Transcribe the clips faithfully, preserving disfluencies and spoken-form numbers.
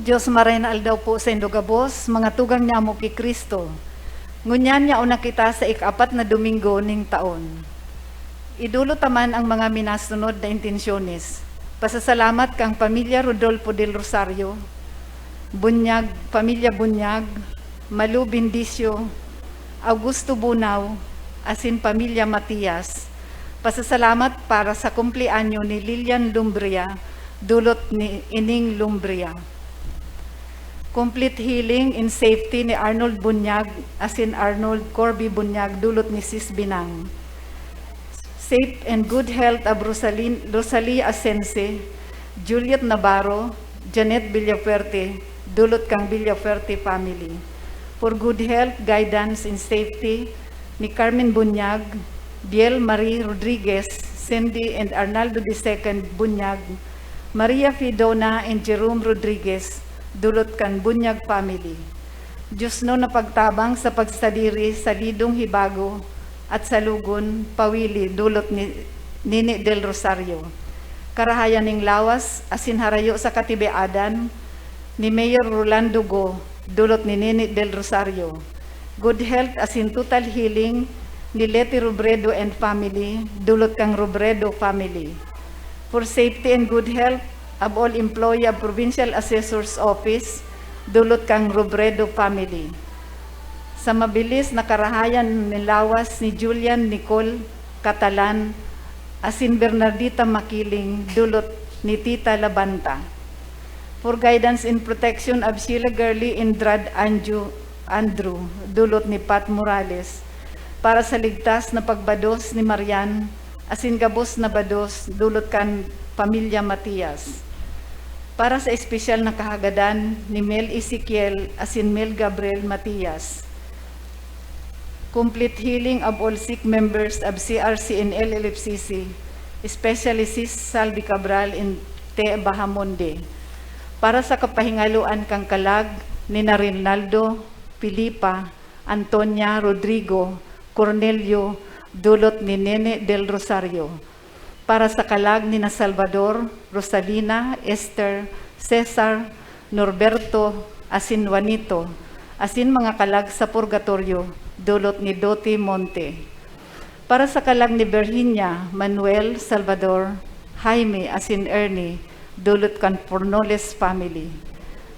Dios, maray na aldaw po saindo gabos, mga tugang nyamo ki Cristo. Ngunyan, yaon na kita sa ika-apat na Domingo nin taon. Idolot ta man ang mga minasunod na intensyones. Pasasalamat kan pamilya Rodolfo del Rosario, Bunyag, pamilya Bunyag, Malu Bendicio, Augusto Bunao, asin pamilya Matias. Pasasalamat para sa kumpleanyo ni Lilian Lumbria, dulot ni Ining Lumbria. Complete healing in safety ni Arnold Bunyag, asin Arnold Corby Bunyag, dulot ni Sis Binang. Safe and good health of Rosalin-, Rosalie Asense, Juliet Navarro, Janet Villafuerte, dulot kan Villafuerte family. For good health, guidance, and safety ni Carmen Bunyag, Biel Marie Rodriguez, Cindy and Arnaldo the second Bunyag, Maria Fidona and Jerome Rodriguez, dulot kan Bunyag family. Diosnon na pagtabang sa pagsadiri sa Lidong Hibago at sa Lugon, Pawili, dulot ni Nini del Rosario. Karahayan nin lawas asin harayo sa katibiadan ni Mayor Rolando Go, dulot ni Nini del Rosario. Good health asin total healing ni Leti Robredo and family, dulot kan Robredo family. For safety and good health of all employee of Provincial Assessor's Office, dulot kan Robredo family. Sa mabilis na karahayan nin lawas ni Julian Nicole Catalan asin Bernardita Makiling, dulot ni Tita Labanta. For guidance and protection of Sheila Girly Indrad Anju-, Andrew, dulot ni Pat Morales. Para sa ligtas na pagbados ni Marian, asin gabos na bados, dulot kan pamilya Matias. Para sa espesyal na kahagadan ni Mel Ezekiel asin Mel Gabriel Matias. Complete healing of all sick members of C R C and L L F C C, especially Sis Salvi Cabral and Te Bahamonde. Para sa kapahingaloan kan kalag ni na Rinaldo, Filipa, Antonia, Rodrigo, Cornelio, dulot ni Nene del Rosario. Para sa kalag ni na Salvador, Rosalina, Esther, Cesar, Norberto, asin Juanito, asin mga kalag sa purgatoryo, dulot ni Doti Monte. Para sa kalag ni Virginia, Manuel, Salvador, Jaime, asin Ernie, dulot kan Fornoles family.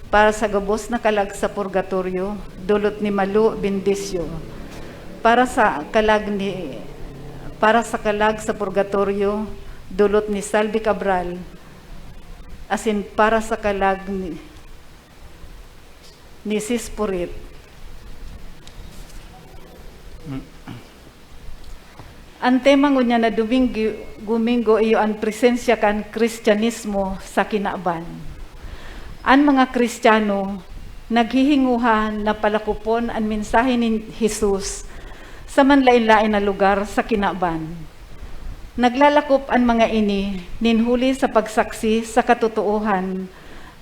Para sa gabos na kalag sa purgatoryo, dulot ni Malu Bendicio. Para sa kalag ni, para sa kalag sa purgatoryo, dulot ni Salvi Cabral, asin para sa kalag ni, ni Sis Purit. An tema ngunyan na Domingo, Domingo iyo an presensya kan Kristiyanismo sa kinaban. An mga Kristiyano naghihinguha na palakopon an mensahe ni Jesus sa manlaen-laen na lugar sa kinaban. Naglalakop an mga ini nin huli sa pagsaksi sa katotoohan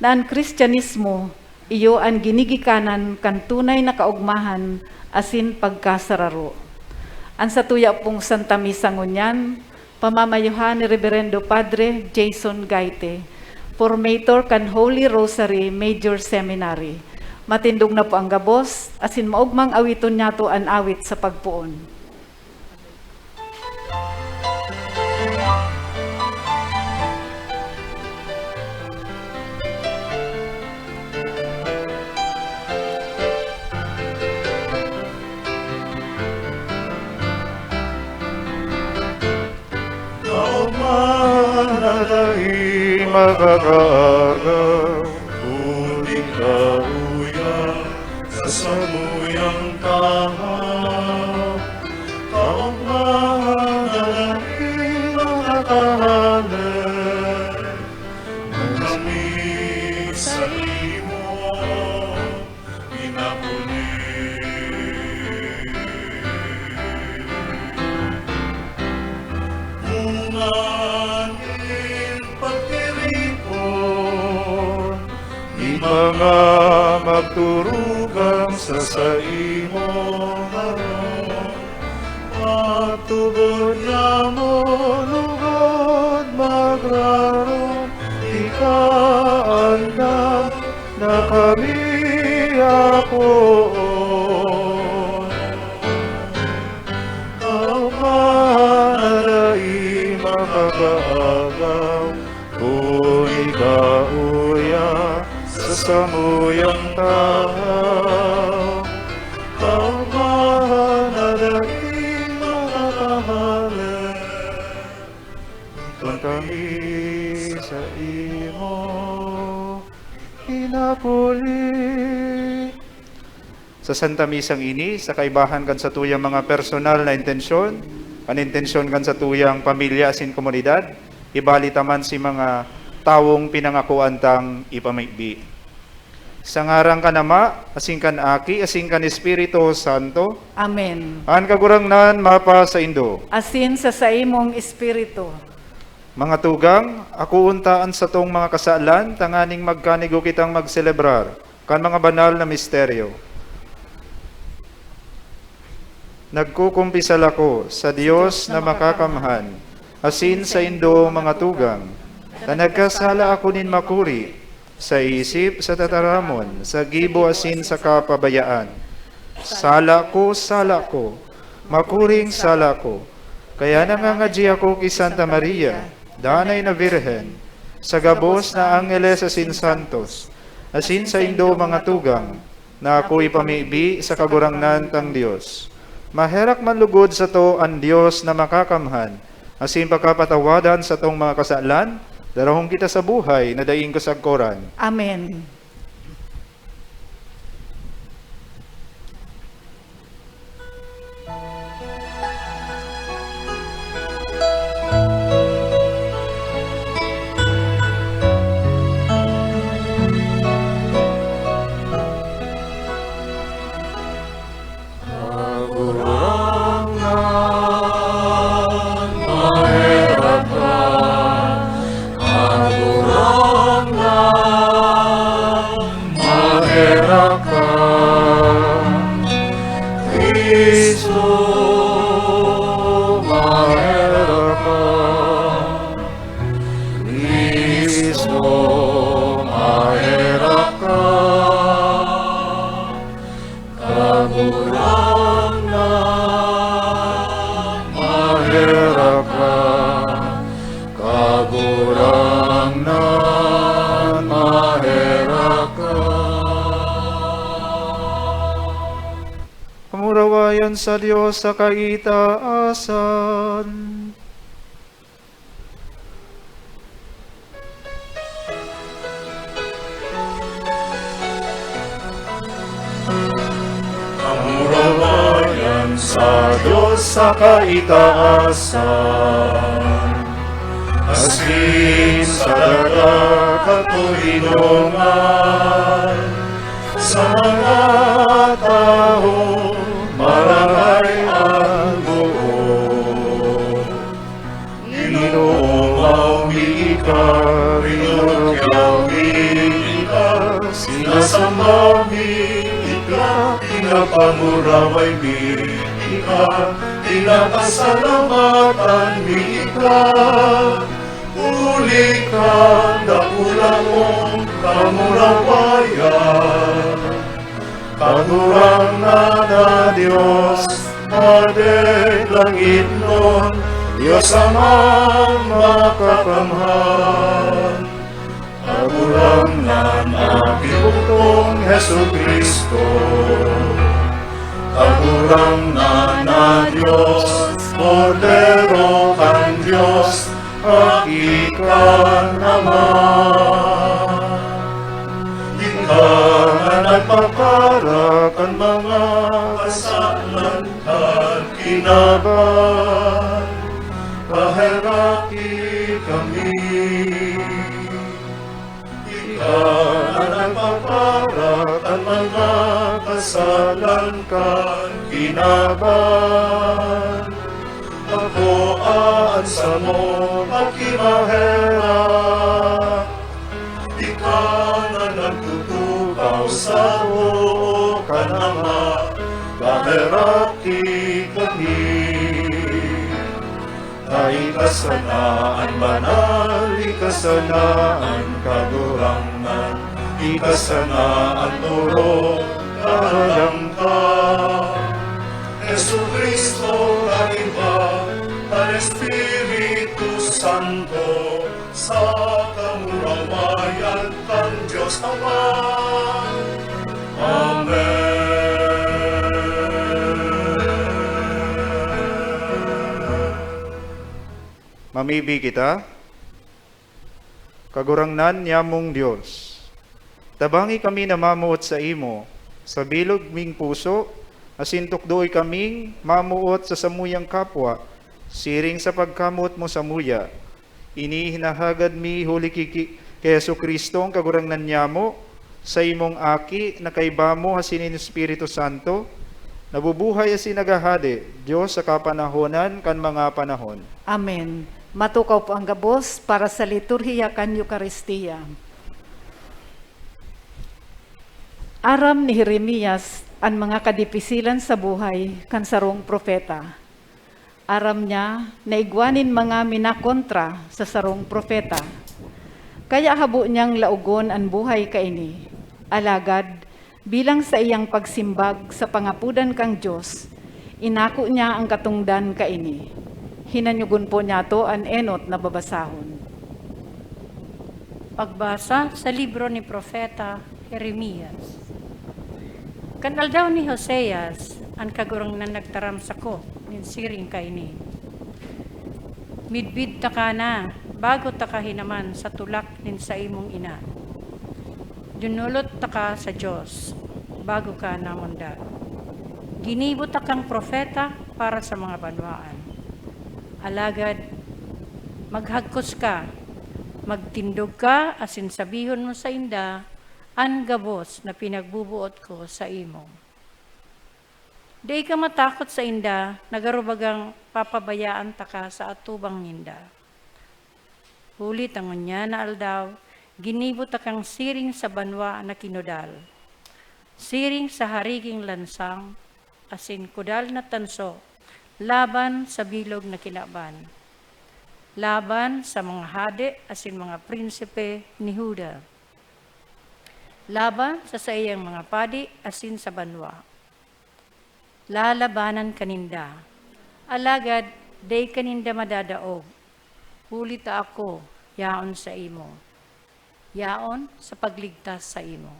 na an Kristiyanismo iyo an ginigikanan kan tunay na kaogmahan asin pagkasararo. An satuya pong Santa Misa ngunyan, pamamayuhan ni Reberendo Padre Jason Gaite, formator kan Holy Rosary Major Seminary. Matindog na po ang gabos, asin maogmang awiton niyato an awit sa pagpoon. Kaogmahan na dai makakaagaw, kundi kahuyan sa samuyang tahaw. Kaogmahan na dai makakahalay, magkamit sa imo pinapuli. Bunga nin pagtiripon, nin mga magturugang sa saimong harong. Pagtubod niamo lugod magrarom, ika an damo na Kami akoon, Ama na dai makakaagaw, kun ika uya sa samuyang tahaw. Ama na dai makakahale, kun kami saimo pinapuli. Sa Santa Misang ini, sa kaibahan kan satuyang mga personal na intensyon, kan intensyon kan satuyang pamilya asin komunidad, hibali ta man si mga tawong pinangakoan tang ipamibi. Sa ngaran kan Ama, asin kan Aki, asin kan Espiritu Santo. Amen. An Kagurangnan mapasaindo. Asin sa saimong espiritu. Mga tugang, akoon ta an satong mga kasalan tanganing magkanigo kitang magselebrar kan mga banal na misteryo. Nagkukumpisal ako sa Dios na makakamhan, asin saindo, mga tugang, ta nagkasala ako nin makuri, sa isip, sa tataramon, sa gibo asin sa kapabayaan. Sala ko, sala ko, makuring sala ko. Kaya nangangadyi ako ki Santa Maria, Danay na Birhen, sa gabos na angheles asin santos, asin saindo, mga tugang, na ako ipamibi sa Kagurangnan tang Dios. Maherak man lugod sato an Dios na makakamhan, asin pakapatawadan satong mga kasalan, darahon kita sa buhay na daing kasagkoran. Amen. Kagurangnan, maherak ka. Kagurangnan, maherak ka. Cristo, maherak ka. Cristo, maherak ka. Kagurangnan, maherak ka. Kagurangnan, maherak ka. Kamurawayan sa Dios sa kaitaasan. Kamurawayan sa Dios sa kaitaasan, asin sa daga katoninongan, sa mga tawo maranay an loob. Ginoo, maumi ika, rinurugyaw mi ika, sinasamba mi ika, pinapamuraway mi ika, pinapasalamatan mi ika. Huli kan dakula mong kamurawayan. Kagurangnan na Dios, Hadeng langitnon, Dios Amang Makakamhan. Kagurangnan na Ginoo kong Jesu-Cristo. Kagurangnan na Dios, Kordero kan Dios, Aki kan Ama. Ika na nagpapara kan mga kasalan kan kinaban, paheraki kami. Ika na nagpapara kan mga kasalan kan kinaban, akoa an samo pakimaherak. Ika na nagtutukaw sa too kan Ama, paheraki kami. Ika sana an banal, ika sana an Kagurangnan, Ika sana an orog, kahalang ka. Jesu-Cristo, kaiba, an Espiritu Santo, sa kamurawayan kan Dios Ama. Amen. Mamibi kita. Kagurangnan nyamong Dios, tabangi kami na mamoot saimo sa bilog ming puso, asin tukdoy kaming mamoot sa samuyang kapwa, siring sa pagkamoot mo samuya. Ini hinahagad mi huli ki, ki, ki Jesu-Cristo, an Kagurangnan nyamo, saimong Aki, na kaiba mo asin nin Espiritu Santo, nabubuhay asin naghahade, Dios sa kapanahonan kan mga panahon. Amen. Matukaw po ang gabos para sa liturhiya kan Eukaristia. Aram ni Jeremias an mga kadipisilan sa buhay kan sarong propeta. Aram niya na igwa nin mga minakontra sa sarong propeta. Kaya habo niyang laogon an buhay kaini. Alagad, bilang saiyang pagsimbag sa pangapodan kan Dios, inako niya an katongdan kaini. Hinanyogon po niyato an enot na babasahon. Pagbasa sa libro ni Propeta Jeremias. Kan aldaw ni Hoseas, an Kagurangnan nagtaram sako nin siring kaini, "Midbid taka na, bago taka hinaman sa tulak nin saimong ina. Dinolot taka sa Dios, bago ka namundag. Ginibo takang propeta para sa mga banwaan. Alagad, maghagkos ka, magtindog ka, asin sabihon mo sainda an gabos na pinagboboot ko saimo. Dai ka matakot sainda na garo bagang papabayaan taka sa atubang ninda. Huli ta ngunyan na aldaw, ginibo takang siring sa banwa na kinudal, siring sa hariging lansang, asin kudal na tanso laban sa bilog na kinaban, laban sa mga hade asin mga prinsipe ni Juda, laban sa saiyang mga padi asin sa banwa. Lalabanan ka ninda, alagad dai ka ninda madadaog, huli ta ako yaon saimo, yaon sa pagligtas saimo."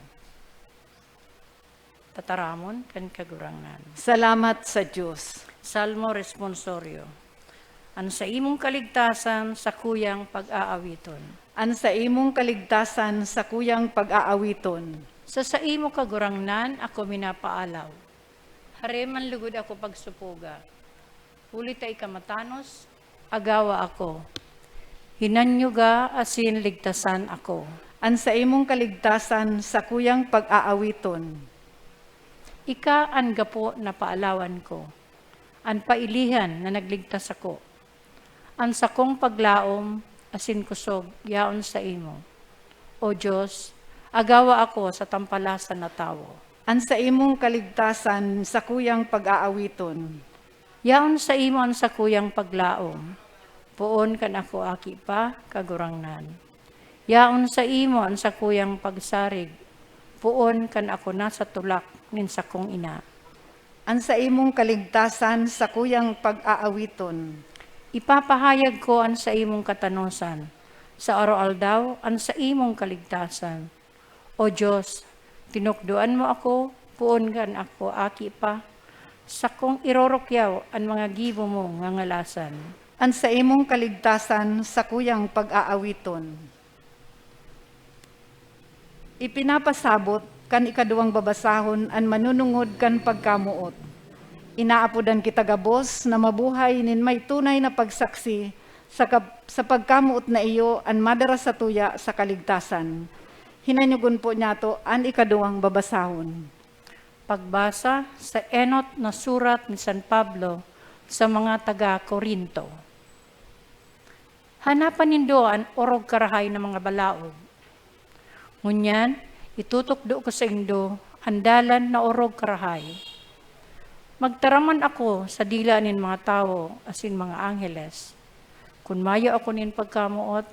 Tataramon kan Kagurangnan. Salamat sa Dios. Salmo Responsorio. An saimong kaligtasan sakuyang pag-aawiton. An saimong kaligtasan sakuyang pag-aawiton. Sa saimo, Kagurangnan, ako minapaalaw. Harem man lugod ako pagsupoga. Huli ta ika matanos, agawa ako. Hinanyoga asin ligtasan ako. An saimong kaligtasan sakuyang pag-aawiton. Ika an gapo na paalawan ko, an pailihan na nagligtas sako. An sakong paglaom asin kusog yaon saimo. O Dios, agawa ako sa tampalasan na tawo. An saimong kaligtasan sakuyang pag-aawiton. Yaon saimo an sakuyang paglaom, poon kan ako aki pa, Kagurangnan. Yaon saimo an sakuyang pagsarig, poon kan ako na sa tulak nin sakong ina. An saimong kaligtasan sakuyang pag-aawiton. Ipapahayag ko an saimong katanosan, sa aroaldaw an saimong kaligtasan. O Dios, tinukdoan mo ako, poon kan ako aki pa. Sakong irorukyaw an mga gibo mong ngangalasan. An saimong kaligtasan sakuyang pag-aawiton. Ipinapasabot kan ikaduwang babasahon an manunungod kan pagkamoot. Inaapodan kita gabos na mabuhay nin may tunay na pagsaksi sa kap-, sa pagkamoot na iyo an madara satuya sa kaligtasan. Hinanyogon po niyato an ikaduwang babasahon. Pagbasa sa enot na surat ni San Pablo sa mga taga Corinto. Hanapan nindo an orog karahay na mga balaog. Ngunyan, itutukdo ko saindo an dalan na orog karahay. Magtaram man ako sa dila nin mga tawo asin mga angheles. Kun mayo ako nin pagkamoot,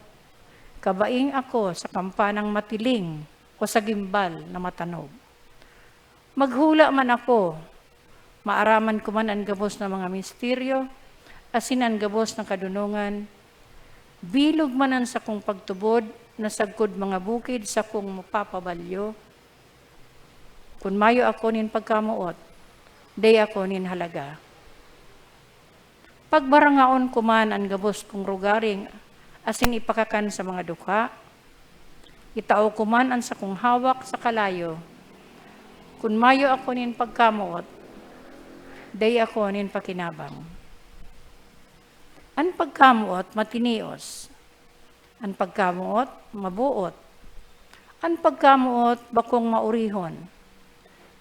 kabaing ako sa kampanang matiling o sa gimbal na matanog. Maghula man ako, maaraman ko man an gabos na mga misteryo, asin an gabos na kadonongan, bilog man an sakong pagtubod na sagkod mga bukid sakong mapapabalyo. Kun mayo ako nin pagkamoot, dai ako nin halaga. Pagbarangaon ko man an gabos kong rogaring asin ipakakan sa mga dukha, itao ko man an sakong hawak sa kalayo, kun mayo ako nin pagkamoot, dai ako nin pakinabang. An pagkamoot matinios. An pagkamoot maboot. An pagkamoot bakong maorihon.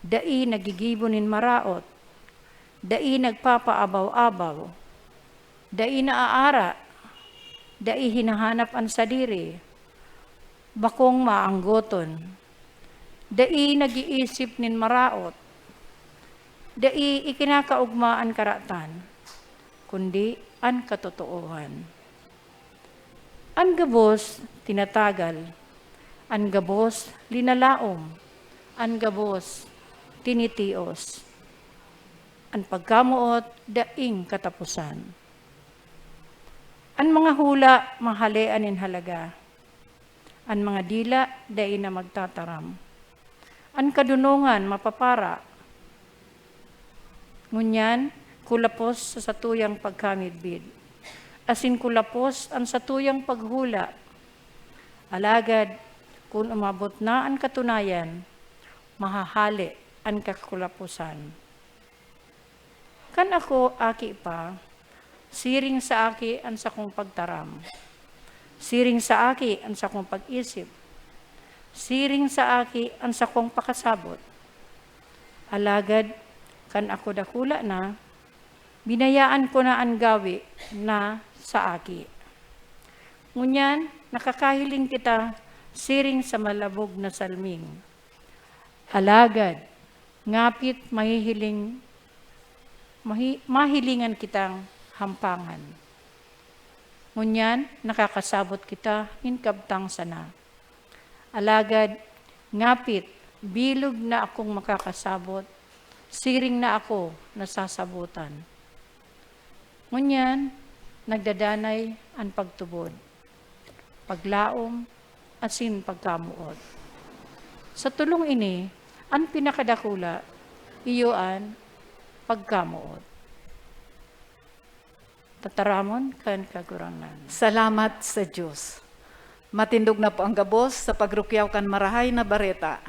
Dai nagigibo nin maraot. Dai nagpapaabaw-abaw. Dai naaara. Dai hinahanap an sadiri. Bakong maanggoton. Dai nag-iisip nin maraot. Dai ikinakaogma an karatan, kundi an katotoohan. An gabos tinatagal, an gabos linalaom, an gabos tinitios. An pagkamoot daing kataposan. An mga hula mahalean nin halaga. An mga dila dai na magtataram. An kadonongan mapapara. Ngunyan, kulapos sa satuyang pagkamidbid, asin kulapos an satuyang paghula. Alagad, kun umabot na an katunayan, mahahale an kakulaposan. Kan ako aki pa, siring sa aki an sakong pagtaram. Siring sa aki an sakong pag-isip. Siring sa aki an sakong pakasabot. Alagad, kan ako dakula na, binayaan ko na an gawe na sa aki. Ngunyan, nakakahiling kita siring sa malabog na salming. Alagad, ngapit mahihiling, mahi-, mahilingan kitang hampangan. Ngunyan, nakakasabot kita nin kabtang sana. Alagad, ngapit, bilog na akong makakasabot, siring na ako nasasabotan. Ngunyan, nagdadanay an pagtubod, paglaom, asin pagkamoot. Sa tolong ini, an pinakadakula, iyo an pagkamoot. Tataramon kan Kagurangnan. Salamat sa Dios. Matindog na po ang gabos sa pagrukyaw kan Marahay na Bareta.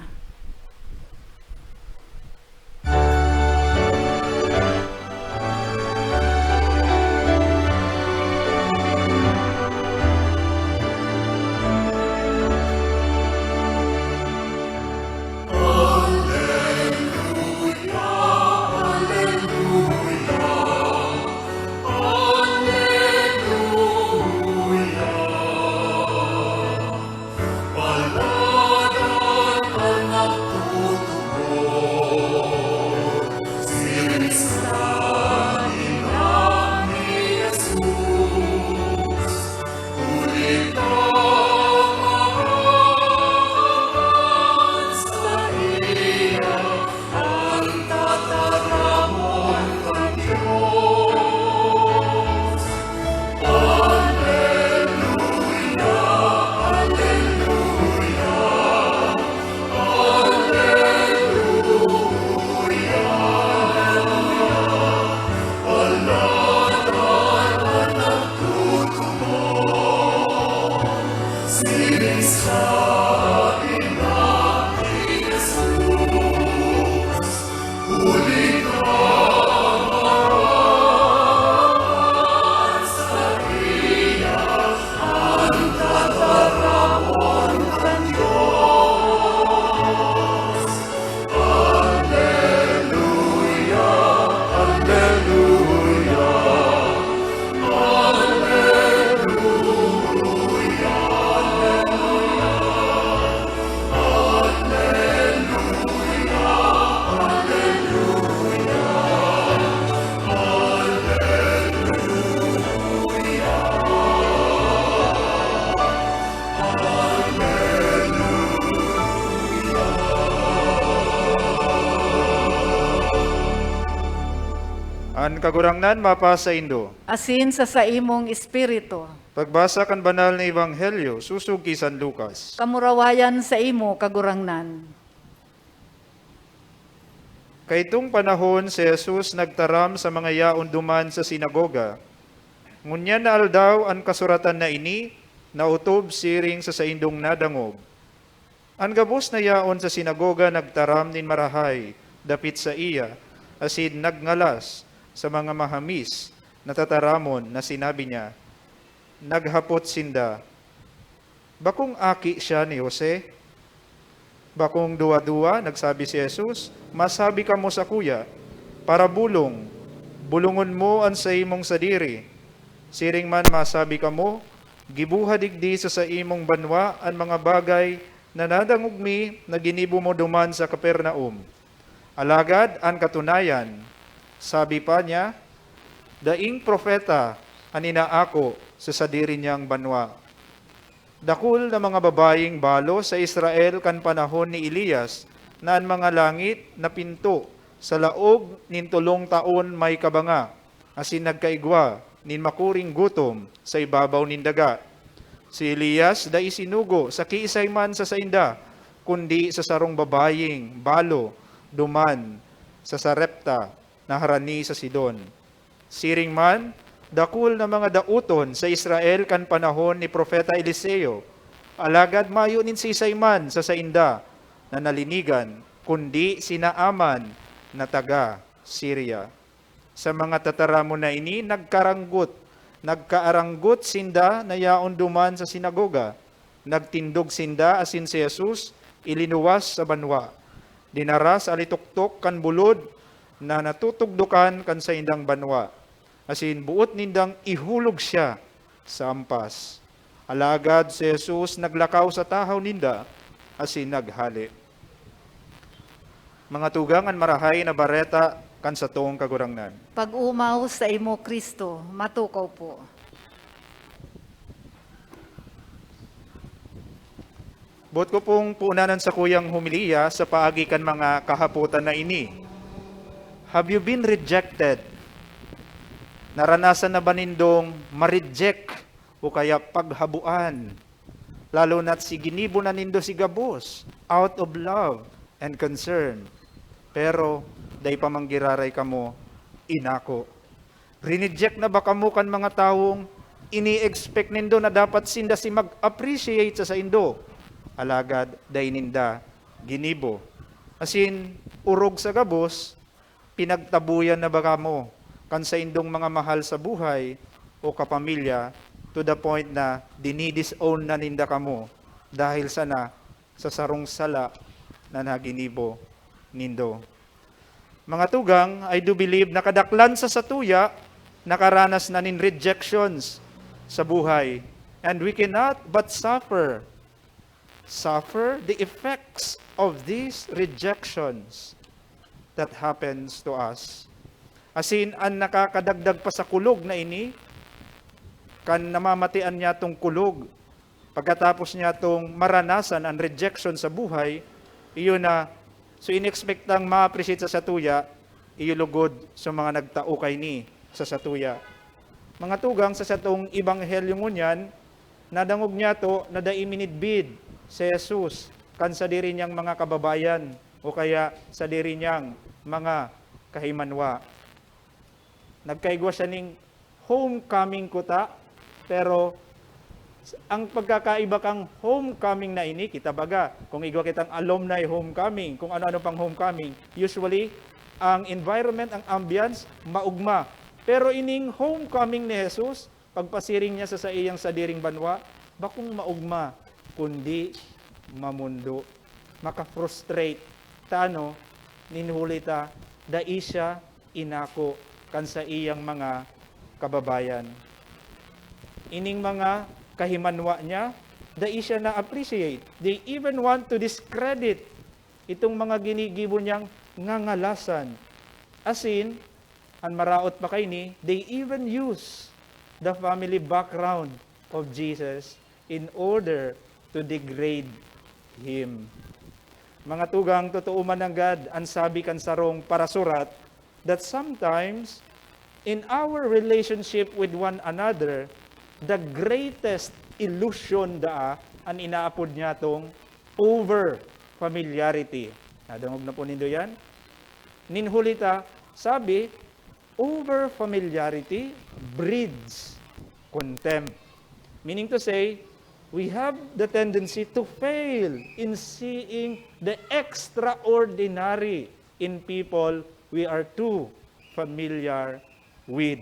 An Kagurangnan mapasaindo. Asin sa saimong espiritu. Pagbasa kan Banal na Ebanghelyo sosog ki San Lucas. Kamurawayan sa imo, Kagurangnan. Kaitong panahon, si Jesus nagtaram sa mga yaon duman sa sinagoga. Ngunyan na aldaw, an kasuratan na ini naotob siring sa saindong nadangog. An gabos na yaon sa sinagoga nagtaram nin marahay dapit saiya, asin nagngalas sa mga mahamis na tataramon na sinabi niya. Naghapot sinda, "Bakong aki siya ni Jose?" Bakong duwa-duwa, nagsabi si Jesus, "Masabi kamo sakuya, 'Parabolong, bolongon mo an saimong sadiri.' Siring man masabi kamo, 'Giboha digdi sa saimong banwa an mga bagay na nadangog mi na ginibo mo duman sa Capernaum.' Alagad an katunayan, sabi pa niya, daing propeta an inaako sa sadiri niyang banwa. Dakul na mga babayeng balo sa Israel kan panahon ni Elias na an mga langit napinto sa laog nin tolong taon may kabanga, asin nagkaigwa nin makuring gutom sa ibabaw nin daga. Si Elias dai sinugo sa kiisay man sa sainda, kundi sa sarong babayeng balo duman sa Sarepta na harani sa Sidon. Siring man, dakul na mga daoton sa Israel kan panahon ni Propeta Eliseo, alagad mayo nin siisay man sa sainda na nalinigan, kundi si Naaman na taga Siria. Sa mga tataramon na ini, nagkaranggot, nagkaaranggot sinda na yaon duman sa sinagoga. Nagtindog sinda asin si Jesus ilinuwas sa banwa. Dinara sa alitoktok kan bulod na natutugdokan kan saindang banwa, asin boot nindang ihulog siya sa ampas. Alagad si Jesus naglakaw sa tahaw ninda asin naghale. Mga tugang, an Marahay na Bareta kan satong Kagurangnan. Pag-omaw sa imo, Kristo, matukaw po. Boot ko pong puunan an sakuyang homilya sa paagi kan mga kahapotan na ini. Have you been rejected? Naranasan na ba nindong ma-reject o kaya paghaboan? Lalo na't si ginibo na nindo si gabos, out of love and concern. Pero dai pa man giraray kamo inako. Rineject na ba kamo kan mga tawong ini-expect nindo na dapat sinda si mag-appreciate sa saindo? Alagad dai ninda ginibo. Asin, orog sa gabos, pinagtabuyan na ba kamo kan saindong mga mahal sa buhay o kapamilya to the point na dini-disown na ninda kamo dahil sana sa sarong sala na naginibo nindo? Mga tugang, I do believe na kadaklan sa satuya nakaranas na nin rejections sa buhay, and we cannot but suffer, suffer the effects of these rejections that happens to us. Asin, an nakakadagdag pa sa kulog na ini, kan namamatian niya tong kulog, pagkatapos niya tong maranasan an rejection sa buhay, iyo na, so inexpektang ma-appreciate sa satuya, iyo lugod sa mga nagtao kaini sa satuya. Mga tugang, sa satong ebanghelyo ngunyan, nadangog niyato na dai minidbid si Jesus kan sadiri niyang mga kababayan o kaya sadiri niyang mga kahimanwa. Nagkaigwa siya ning homecoming kuta, pero ang pagkakaiba kang homecoming na ini, kita baga, kung igwa kitang alumni homecoming, kung ano-ano pang homecoming, usually, ang environment, ang ambience, maugma. Pero ining homecoming ni Jesus, pagpasiring niya sa saiyang sadiring banwa, bakong maugma, kundi mamundo, maka-frustrate. Ta ano, nin huli ta, dai siya inako kan saiyang mga kababayan. Ining mga kahimanwa niya, dai siya na-appreciate. They even want to discredit itong mga ginigibo niyang ngangalasan. Asin, an maraot pa kaini, they even use the family background of Jesus in order to degrade him. Mga tugang, totoo man nanggad an sabi kan sarong parasurat that sometimes In our relationship with one another, the greatest illusion daa an inaapod niyatong over familiarity. Nadangog na po nindo yan? Nin huli ta, sabi, over familiarity breeds contempt. Meaning to say, we have the tendency to fail in seeing the extraordinary in people we are too familiar with.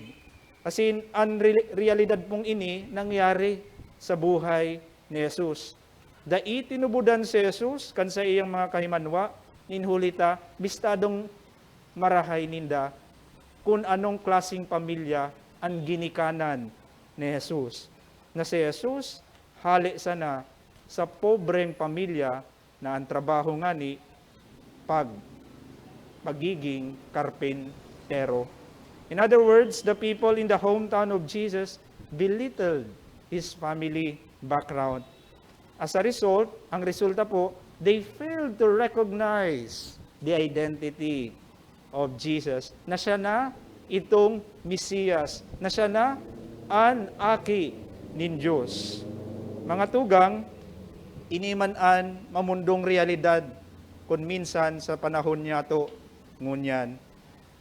As in, ang re-, realidad pong ini nangyari sa buhay ni Jesus. Dai tinubodan si Jesus kan saiyang mga kahimanwa, nin huli ta, bistadong marahay ninda kun anong klaseng pamilya an ginikanan ni Jesus. Na si Jesus, hale sana sa pobreng pamilya na ang trabaho ngani pag-, pagiging karpentero. In other words, the people in the hometown of Jesus belittled his family background. As a result, ang resulta po, they failed to recognize the identity of Jesus, na siya na itong Mesiyas, na siya na an Aki nin Dios. Mga tugang, ini man an mamundong realidad kun minsan sa panahon niyato ngunyan,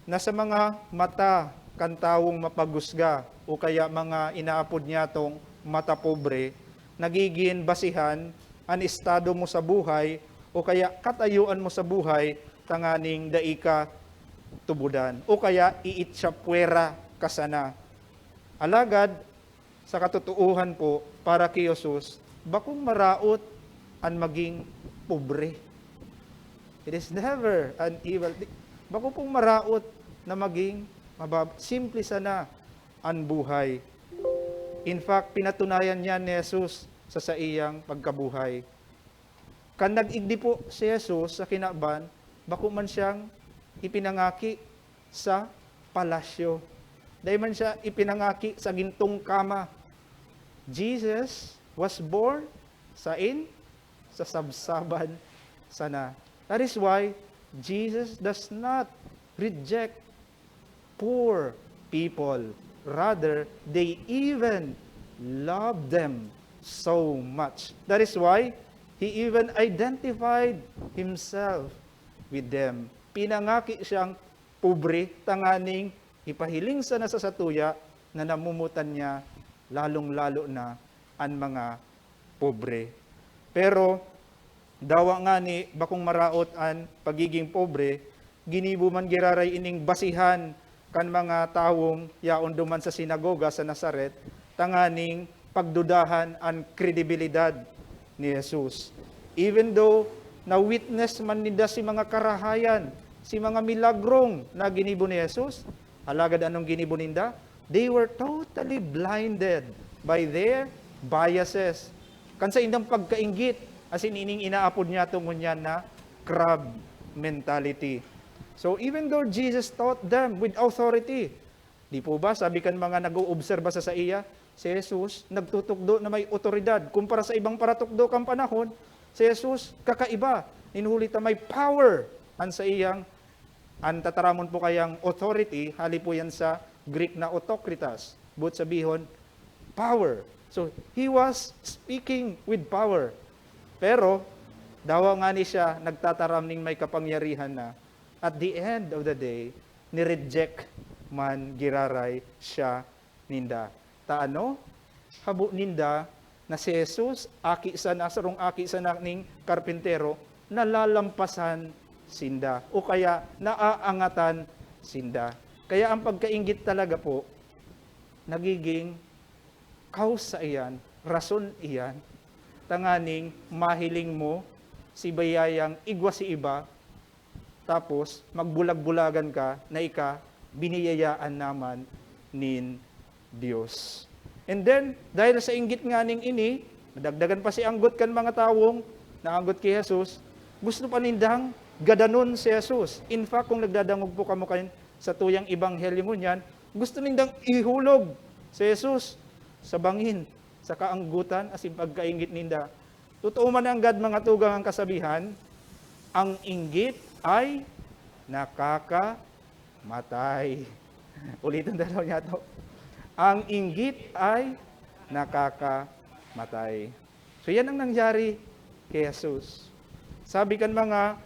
na sa mga mata kan tawong mapagusga o kaya mga inaapod niyatong mata pobre, nagigin basihan an estado mo sa buhay o kaya katayuan mo sa buhay tanganing dai ka tubodan o kaya iitsa puwera ka sana. Alagad, sa katotoohan po, para ki Jesus, bakong maraot an maging pobre. It is never an evil. Di, bako pong maraot na maging mabab-, simple sana an buhay. In fact, pinatunayan niya ni Jesus sa saiyang pagkabuhay. Kan nag-igdi po si Jesus sa kinaban, bako man siyang ipinangaki sa palasyo. Dai man siya ipinangaki sa gintong kama. Jesus was born sa in, sa sabsaban sana. That is why Jesus does not reject poor people. Rather, they even love them so much. That is why he even identified himself with them. Pinangaki siyang pobre tanganing ipahiling sana sa satuya na namomotan niya, lalong-lalo na an mga pobre. Pero, dawa ngani bakong maraot an pagiging pobre, ginibo man giraray ining basihan kan mga tawong yaon duman sa sinagoga sa Nazaret, tanganing pagdudahan an kredibilidad ni Jesus. Even though na-witness man ninda si mga karahayan, si mga milagrong na ginibo ni Jesus, alagad anong ginibo ninda? They were totally blinded by their biases. Kan saindang pagkainggit, asin ining inaapod niyato ngunyan na crab mentality. So, even though Jesus taught them with authority, di po ba, sabi kan mga nag-oobserba sa saiya, si Jesus nagtutukdo na may otoridad. Kumpara sa ibang paratukdo kan panahon, si Jesus kakaiba. Nin huli ta may power an saiyang, an tataramon po kayang authority, hali po yan sa Greek na autokritas. Boot sabihon, power. So, he was speaking with power. Pero, dawa ngani siya nagtataram ning may kapangyarihan na, at the end of the day, ni-reject man giraray siya ninda. Ta ano? Habo ninda na si Jesus, aki sana, sarong aki sana ning karpentero, nalalampasan sinda o kaya naaangatan sinda. Kaya ang pagkainggit talaga po, nagiging cause sa iyan, rason iyan, tanganing mahiling mo si bayayang igwa si iba, tapos magbulag-bulagan ka na ika biniyayaan naman nin Dios. And then, dahil sa inggit nganing ini, nadagdagan pa si anggot kan mga tawong naanggot ki Jesus, gusto pa nindang gadanon si Jesus. In fact, kung nagdadangog po kamo kan satuyang ebanghelyo ngunyan, gusto nindang ihulog si Jesus sa bangin, sa kaanggotan asin pagkainggit ninda. Totoo man nanggad, mga tugang, ang kasabihan, "Ang inggit ay nakakamatay." Ulitin na daw niya to. Ang inggit ay nakakamatay. So yan ang nangyari kay Jesus. Sabi kan mga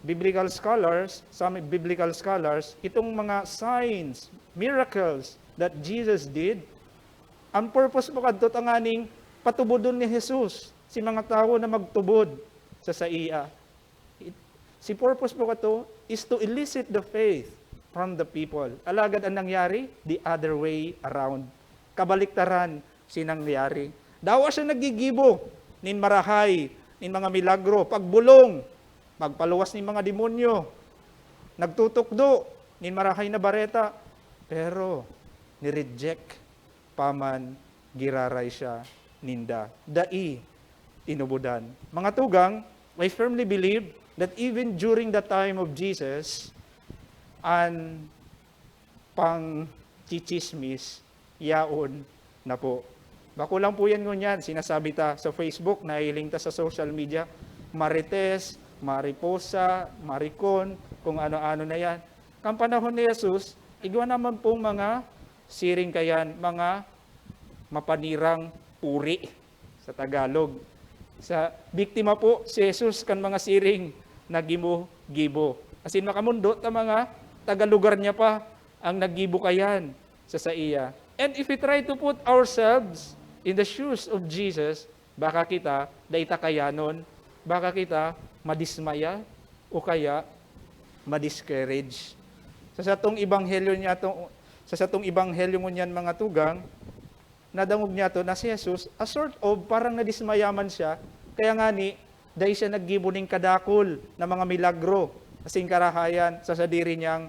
biblical scholars, some biblical scholars, itong mga signs, miracles that Jesus did, ang purpose po kadto tanganing patubodon ni Jesus si mga tawo na magtubod sa saiya. It, si purpose po kato is to elicit the faith from the people. Alagad ang nangyari, the other way around. Kabaliktaran si nangyari. Dawa siya naggigibo nin marahay, nin mga milagro, pagbolong, magpaluwas nin mga demonyo, nagtutukdo nin marahay na bareta, pero ni-reject pa man giraray siya ninda. Dai tinubodan. Mga tugang, I firmly believe that even during the time of Jesus, an pangchichismis yaon na po. Bako lang po yan ngunyan, sinasabi ta sa Facebook, nahiling ta sa social media, marites, mariposa, marikon, kung ano-ano na yan. Kan panahon ni Jesus, igwa naman pong mga siring kayan, mga mapanirang puri sa Tagalog. Sa biktima po si Jesus kan mga siring na gibo-gibo. Asin makamondo ta mga taga-lugar niya pa ang naggibo kayan sa saiya. And if we try to put ourselves in the shoes of Jesus, baka kita dai ta kayanon, baka kita madismaya o kaya ma-discourage. Sa satong ebanghelyo niya to, sa satong ebanghelyo ngunyan, mga tugang, nadangog niya to na si Jesus, a sort of, parang nadismaya man siya, kaya ngani, dai siya naggibo nin kadakul na mga milagro asin karahayan sa sadiri niyang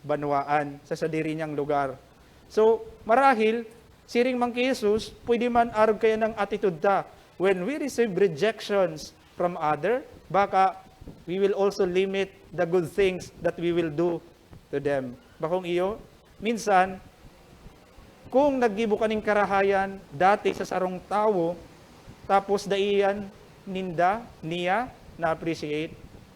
banwaan, sa sadiri niyang lugar. So, marahil, siring man ki Jesus, pwede man arog kaya ng attitude ta. When we receive rejections from other, baka we will also limit the good things that we will do to them. Bakong iyo, minsan, kung naggibo ka nin karahayan dati sa sarong tawo, tapos dai yan ninda, niya, na-appreciate,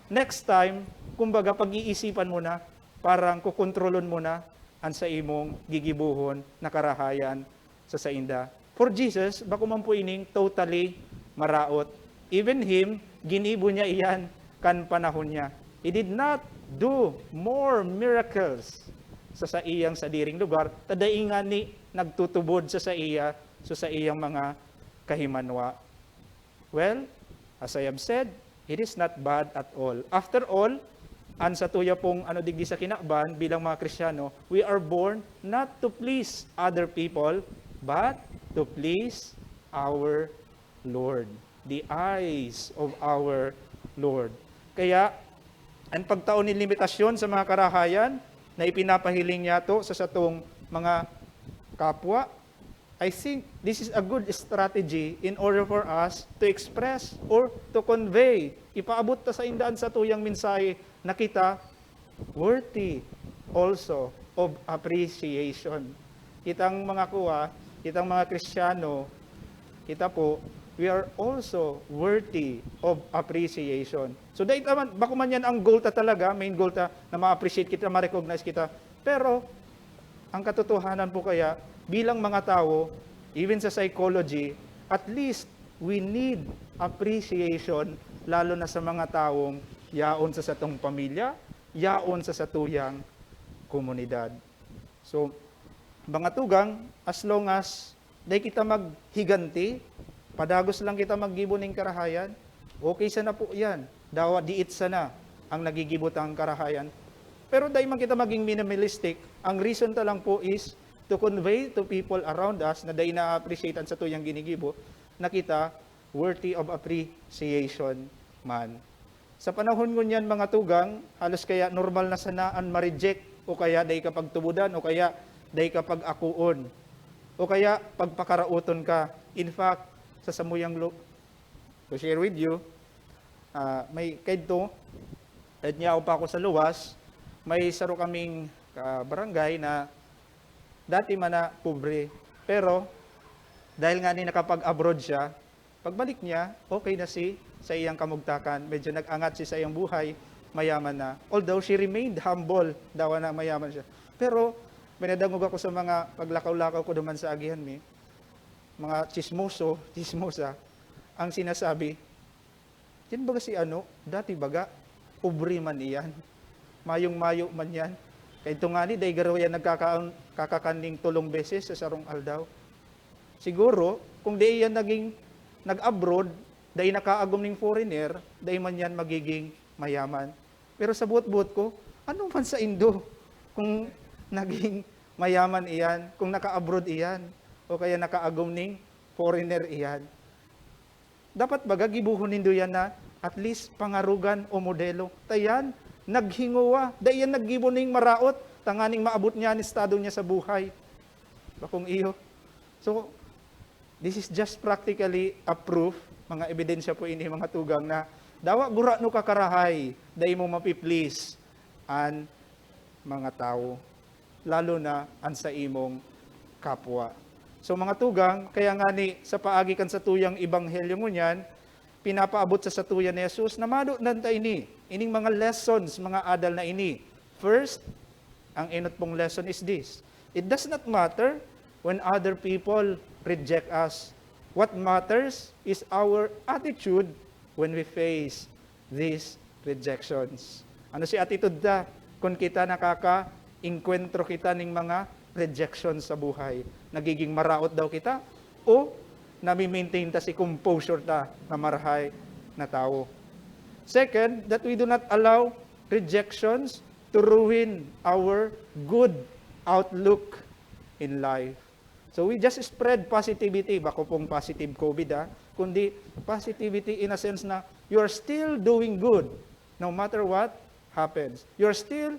next time, kumbaga, pag-iisipan mo na, parang kukontrolon mo na an sa imong gigibohon na karahayan sa sainda. For Jesus, bako man po ining totally maraot. Even him, ginibo niya iyan kan panahon niya. He did not do more miracles sa saiyang sadiring lugar, ta dai ngani nagtutubod sa saiya, sa saiyang mga kahimanwa. Well, as I have said, it is not bad at all. After all, an satuya pong ano digdi sa kinaban bilang mga Kristiyano, we are born not to please other people, but to please our Lord. The eyes of our Lord. Kaya, an pagtao nin limitasyon sa mga karahayan na ipinapahiling niyato sa satong mga kapwa, I think this is a good strategy in order for us to express or to convey, ipaabot ta sainda an satuyang mensahe na kita worthy also of appreciation. Kitang mga kuwa, kitang mga Kristiyano, kita po, we are also worthy of appreciation. So, dai ta man, bako man yan ang goal ta talaga, main goal ta na ma-appreciate kita, ma-recognize kita. Pero, ang katotohanan po kaya, bilang mga tawo, even sa psychology, at least we need appreciation, lalo na sa mga tawong yaon sa satong pamilya, yaon sa satuyang komunidad. So, mga tugang, as long as dai kita maghiganti, padagos lang kita maggibo ning karahayan, okay sana po yan. Dawa diit sana ang nagigibo tang karahayan. Pero dai man kita maging minimalistic. Ang reason ta lang po is to convey to people around us na dai na-appreciate an satuyang ginigibo, na kita worthy of appreciation man. Sa panahon ngunyan, mga tugang, halos kaya normal na sana an ma-reject o kaya dai ka pagtubodan o kaya dai ka pag-akoon o kaya pagpakaraoton ka. In fact, sa samuyang lu-, to share with you, ah, may kaidto, at niya pa ako sa luwas, may saro kaming, ah, barangay na dati man na pobre. Pero, dahil nga ni nakapag-abroad siya, pagbalik niya, okay na si sa iyang kamugtakan. Medyo nag-angat si sa iyang buhay, mayaman na. Although she remained humble, dawa na mayaman siya. Pero, Pinadangog ako sa mga paglakaw-lakaw ko duman sa agihan mi, mga tsismoso, tsismosa, ang sinasabi, "Yan baga si ano, dati baga, pobre man iyan. Mayong-mayo man yan. Kaya ito nga ni, dai garo yan nagkakaon, kakakan ning tolong beses sa sarong aldaw." Siguro, kung dai yan naging nag-abroad, dai nakaagom ning foreigner, dai man yan magiging mayaman. Pero sa buot-buot ko, ano man sa indo kung naging mayaman iyan, kung naka-abroad iyan, o kaya nakaagom ning foreigner iyan? Dapat baga gibohon nindo yan na at least pangarogan o modelo. Ta yan, naghingowa. Dai yan naggibo ning maraot, tanganing maabot niya an estado niya sa buhay. Bakong iyo. So, this is just practically a proof, mga ebidensya po ini, mga tugang, na dawa gurano ka karahay, dai mo mapi-please an mga tawo, lalo na an sa imong kapwa. So, mga tugang, kaya nga ni sa paagi kan satuyang ebanghelyo ngunyan, pinapaabot sa satuya ni Jesus na madodan ta ini, ining mga lessons, mga adal na ini. First, ang enot pong lesson is this: it does not matter when other people reject us. What matters is our attitude when we face these rejections. Ano si attitude ta? Kung kita nakaka-engkwentro kita ning mga rejection sa buhay, nagiging maraot daw kita o nami-maintain ta si composure ta na marahay na tawo? Second, that we do not allow rejections to ruin our good outlook in life. So we just spread positivity, bako pong positive COVID, ah, kundi positivity in a sense na you are still doing good no matter what happens. You are still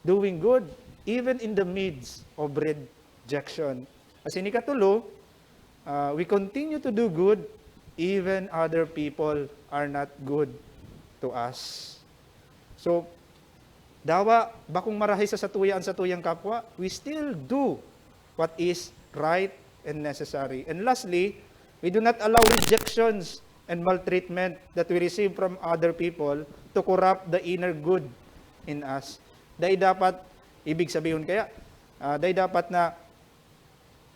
doing good even in the midst of rejection. As in ikatulo, uh, we continue to do good even other people are not good to us. So, dawa, bakong marahay sa satuya an satuyang kapwa, we still do what is right and necessary. And lastly, we do not allow rejections and maltreatment that we receive from other people to corrupt the inner good in us. Dai dapat, ibig sabihon kaya, ah, dai dapat na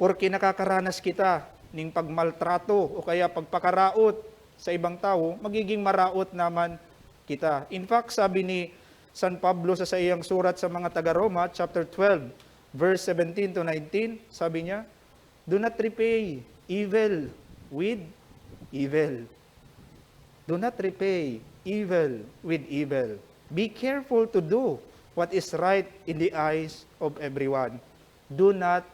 porke nakakaranas kita ning pagmaltrato o kaya pagpakaraot sa ibang tawo, magiging maraot naman kita. In fact, sabi ni San Pablo sa saiyang surat sa mga taga-Roma, chapter twelve, verse seventeen to nineteen, sabi niya, "Do not repay evil with evil. Do not repay evil with evil. Be careful to do what is right in the eyes of everyone. Do not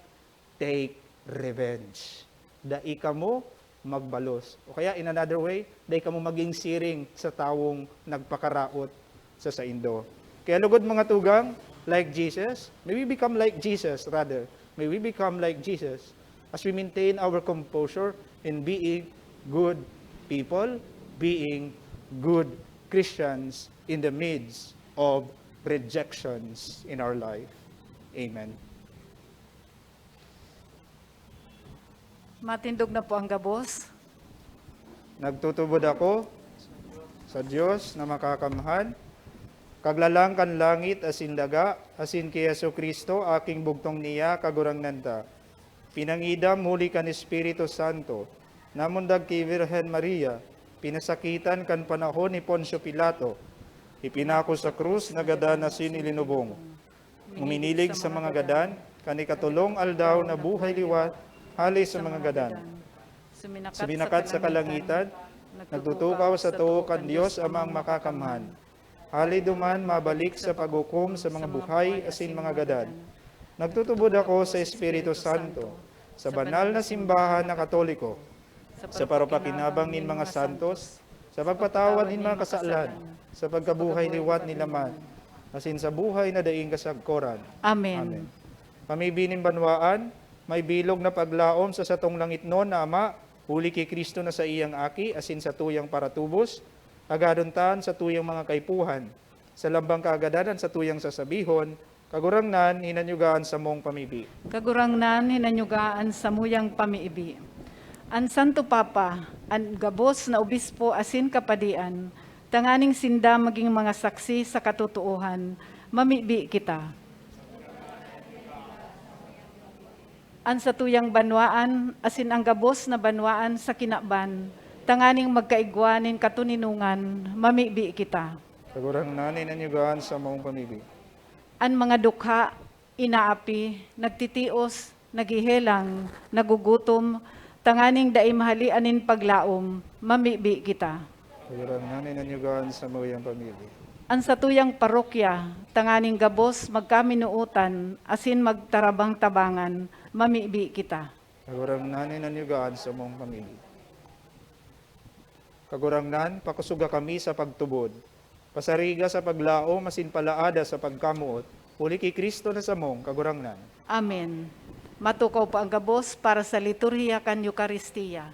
take revenge." Dai kamo magbalos. O kaya, in another way, dai kamo maging siring sa tawong nagpakaraot sa saindo. Kaya lugod, mga tugang, like Jesus, may we become like Jesus, rather. May we become like Jesus as we maintain our composure in being good people, being good Christians in the midst of rejections in our life. Amen. Matindog na po ang gabos. Nagtutubod ako sa Dios na makakamhan, Kaglalang kan langit asin daga, asin ki Jesu-Cristo, aking bugtong niya, Kagurangnan ta. Pinangidam huli kan Espiritu Santo, namundag ki Virgen Maria, pinasakitan kan panahon ni Poncio Pilato, ipinako sa krus, nagadan asin ilinubong. Uminilig sa mga gadan, kan ikatolong aldaw nabuhay liwat hale sa mga gadan. Suminakat sa kalangitan, nagtutukaw sa too kan Dios Amang Makakamhan. Hale duman mabalik sa paghukom sa mga buhay asin mga gadan. Nagtutubod ako sa Espiritu Santo, sa banal na simbahan na Katoliko, sa paropakinabang nin mga santos, sa pagpatawad nin mga kasalan, sa pagkabuhay liwat nila man, asin sa buhay na daing kasagkoran. Amen. Amen. Pamibi nin banwaan, may bilog na paglaom sa satong langitnon na Ama, huli ki Cristo na saiyang Aki, asin satuyang paratubos, agadon ta an satuyang mga kaipuhan. Sa lambang kaagadan an satuyang sasabihon, "Kagurangnan, hinanyuga an samong pamibi." Kagurangnan, hinanyuga an samuyang pamibi. An Santo Papa, an gabos na obispo asin kapadian, tanganing sinda magin mga saksi sa katotoohan, mamibi kita. An satuyang banwaan asin an gabos na banwaan sa kinaban, tanganing magkaigwa nin katoninongan, mamibi kita. Kagurangnan, inanyugaan samong pamibi. An mga dukha, inaapi, nagtitios, naghehelang, nagugutom, tanganing dai mahalean nin paglaom, mamibi kita. Kagurangnan, inanyugaan samuyang pamibi. An satuyang parokya, tanganing gabos magkaminootan asin magtarabang-tabangan, mamibi kita. Kagurangnan, inanyugaan samong pamibi. Kagurangnan, pakusoga kami sa pagtubod. Pasariga sa paglaom asin palaada sa pagkamoot, huli ki Cristo na samong Kagurangnan. Amen. Matukaw po an gabos para sa liturhiya kan Eukaristia.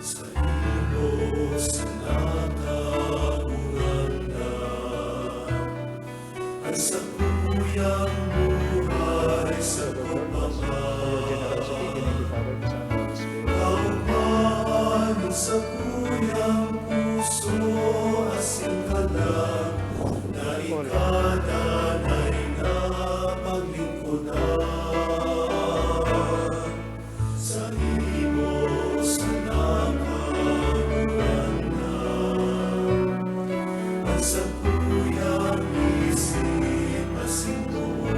Saimo sana kagurangnan, an sakuyang buhay sa pagpapasalamat. Kaugmahan nin sakuyang puso asin kalag na ikadanay na paglingkodan. Saimo sana kagurangnan, an sakuyang isip asin tubod.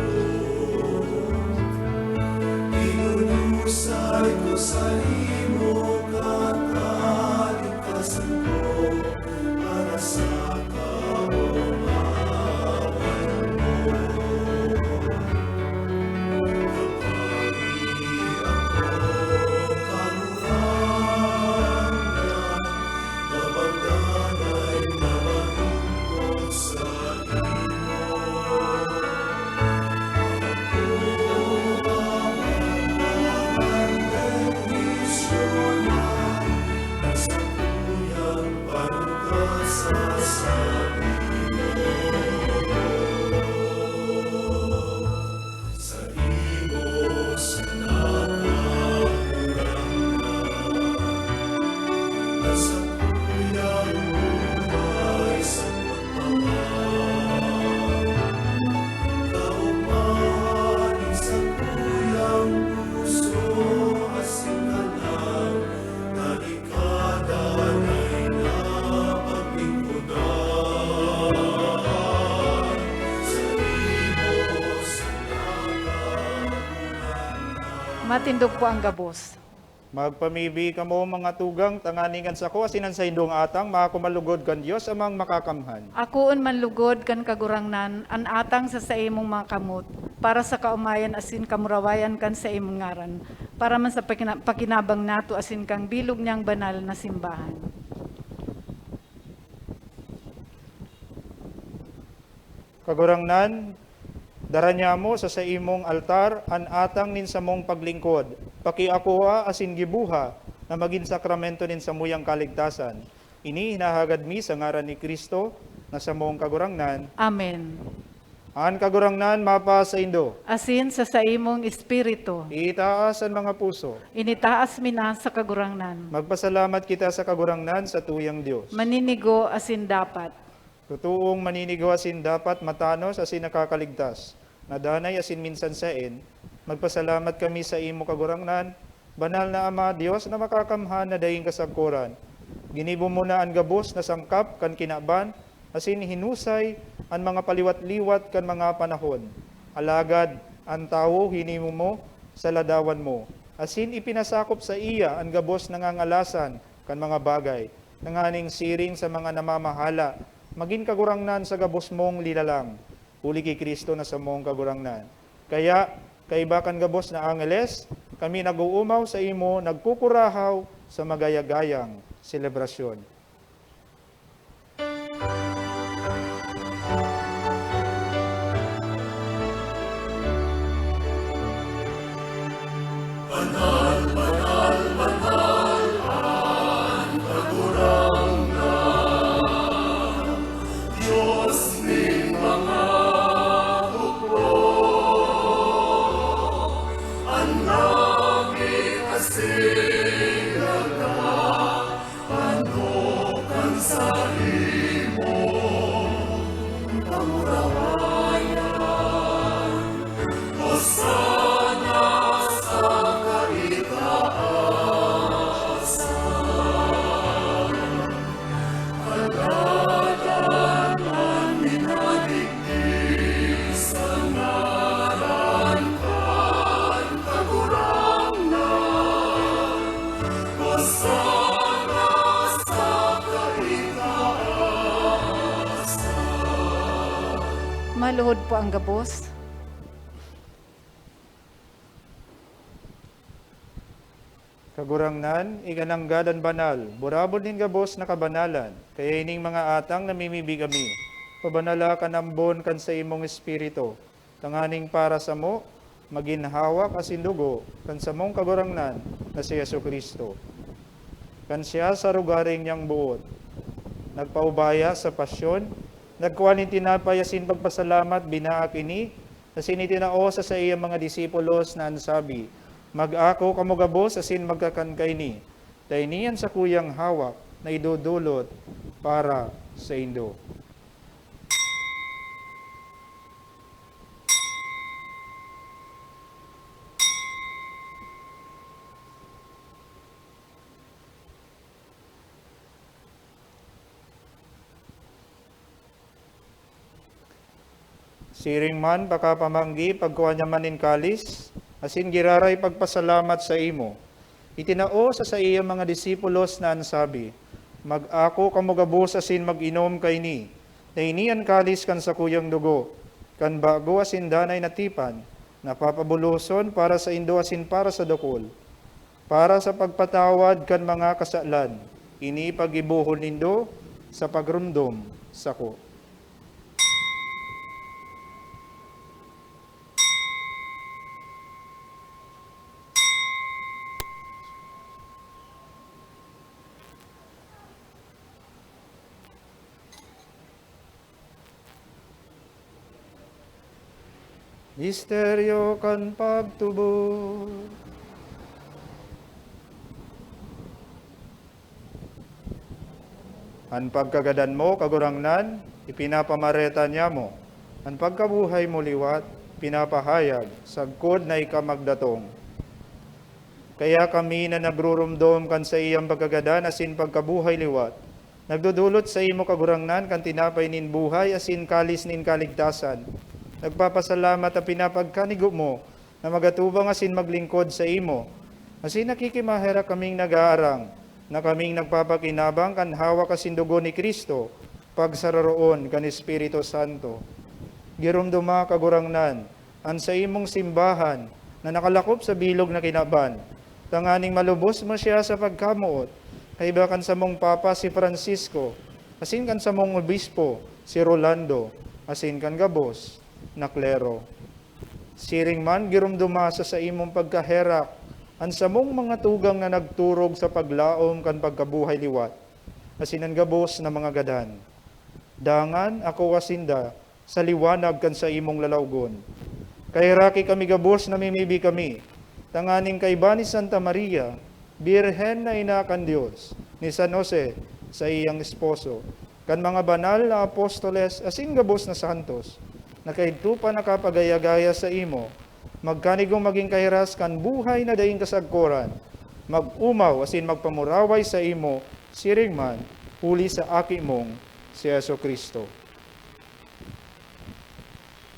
Idudusay ko saimo katalingkasan ko, para sa kaomawan mo. Kapagi ako, Kagurangnan, na magdanay na malingkod saimo. Sa sakuyang buhay sa pagmamahal, kaugmahan nin sakuyang puso asin kalag na ikadanay na paglingkodan. Sa imo sana kagurangnan. Matindog po ang gabos. Magpamibi kamo, mga tugang, tanganing an sako asin an saindong atang makumalugod kan Dios Amang Makakamhan. Akoon man lugod kan Kagurangnan an atang sa saimong mga kamot, para sa kaomayan asin kamurawayan kan saimong ngaran, para man sa pakina-, pakinabang nato asin kan bilog niyang banal na simbahan. Kagurangnan, dara niamo sa saimong altar an atang nin samong paglingkod, pakiakoa asin giboha na magin sakramento nin samuyang kaligtasan. Ini hinahagad mi sa ngaran ni Cristo, na samong Kagurangnan. Amen. An Kagurangnan mapasaindo. Asin sa saimong espiritu. Itaas an mga puso. Initaas mi na sa Kagurangnan. Magpasalamat kita sa Kagurangnan, satuyang Dios. Maninigo asin dapat. Totoong maninigo asin dapat, matanos asin nakakaligtas, na danay asin minsan saen, magpasalamat kami saimo, Kagurangnan, Banal na Ama, Dios na makakamhan na daing kasagkoran. Ginibo mo na an gabos na sangkap kan kinaban, asin hinusay an mga paliwat-liwat kan mga panahon. Alagad an tawo hinimo mo sa ladawan mo, asin ipinasakop saiya an gabos na ngangalasan kan mga bagay, tanganing siring sa mga namamahala, magin kagurangnan sa gabos mong linalang, huli ki Cristo na samong Kagurangnan. Kaya, kaiba kan gabos na angeles, kami nag-oomaw saimo, nagkukurahaw sa magaya-gayang selebrasyon. Maluhod po ang gabos. Kagurangnan, ikananggad an banal, burabod nin gabos na kabanalan, kaya ining mga atang namimibi kami, pabanala kan ambon kan saimong Espiritu, tanganing para samo, magin hawak asin dugo kan samong Kagurangnan na si Jesu-Cristo. Kan siya sa rugaring niyang boot, nagpaubaya sa pasyon, nagkua nin tinapay asin pagpasalamat, binaak ini, asin itinao sa saiyang mga disipulos na an sabi, "Mag-ako kamo gabos asin magkakan kaini, ta ini an sakuyang hawak na idodolot para saindo." Siring man, pakapamanggi, pagkua niya man nin kalis, asin giraray pagpasalamat saimo. Itinao sa saiyang mga disipulos na an sabi, "Mag-ako kamo gabos asin mag-inom kaini, na ini an kalis kan sakuyang dugo, kan bago asin danay na tipan, na papabuloson para saindo asin para sa dakul, para sa pagpatawad kan mga kasalan. Ini paggibohon nindo sa pagromdom sako." Misteryo kan pagtubod. An pagkagadan mo, Kagurangnan, ipinapamareta niamo. An pagkabuhay mo liwat, pinapahayag, sagkod na ika magdatong. Kaya kami na nagruromdom kan saiyang pagkagadan asin pagkabuhay liwat, nagdodolot saimo, Kagurangnan, kan tinapay nin buhay asin kalis nin kaligtasan. Nagpapasalamat ta pinapagkanigo mo na magatubang asin maglingkod saimo. Asin nakikimaherak kaming nag-aarang na kaming nagpapakinabang kan hawak asin dugo ni Cristo, pagsaroroon kan Espiritu Santo. Giromdoma, Kagurangnan, an saimong simbahan na nakalakop sa bilog na kinaban, tanganing malubos mo siya sa pagkamoot, kaiba kan samong Papa si Francisco, asin kan samong Obispo si Rolando, asin kan gabos na klero. Siring man, giromdoma sa saimong pagkaherak an samong mga tugang na nagturog sa paglaom kan pagkabuhay liwat, asin an gabos na mga gadan. Dangan akoa sinda sa liwanag kan saimong lalawgon. Kaheraki kami gabos, namimibi kami, tanganing kaiba ni Santa Maria, Birhen na ina kan Dios, ni San Jose, saiyang esposo, kan mga banal na apostoles asin gabos na santos, na kaidto pa nakapagaya-gaya saimo, magkanigong magin kahiras kan buhay na daing kasagkoran, mag-omaw asin magpamuraway saimo, siring man, huli sa Aki mong si Jesu-Cristo.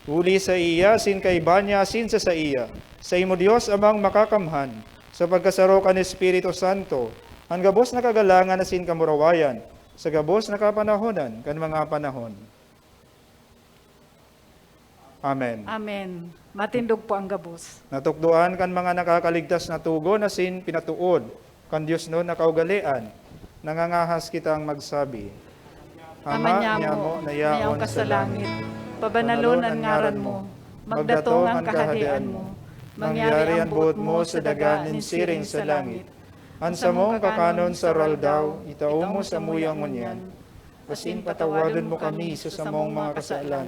Huli saiya, asin kaiba niya, asin sa saiya, saimo Dios Amang Makakamhan, sa pagkasaro kan Espiritu Santo, an gabos na kagalangan asin kamurawayan, sa gabos na kapanahonan kan mga panahon. Amen. Amen. Matindog po ang gabos. Natukdoan kan mga nakakaligtas na togon asin pinatuod kan diosnon na kaugalean, nangangahas kitang magsabi, Ama, Ama niyamo, niyamo na yaon na yaon ka sa sa langit, langit, pabanalon an ngaran mo, magdatong an kahadean mo, mangyari an boot mo sa daga nin siring sa langit. An samong kakanon sa aroaldaw, itao mo samuya ngunyan, asin patawadon mo kami sa samong mga kasalan,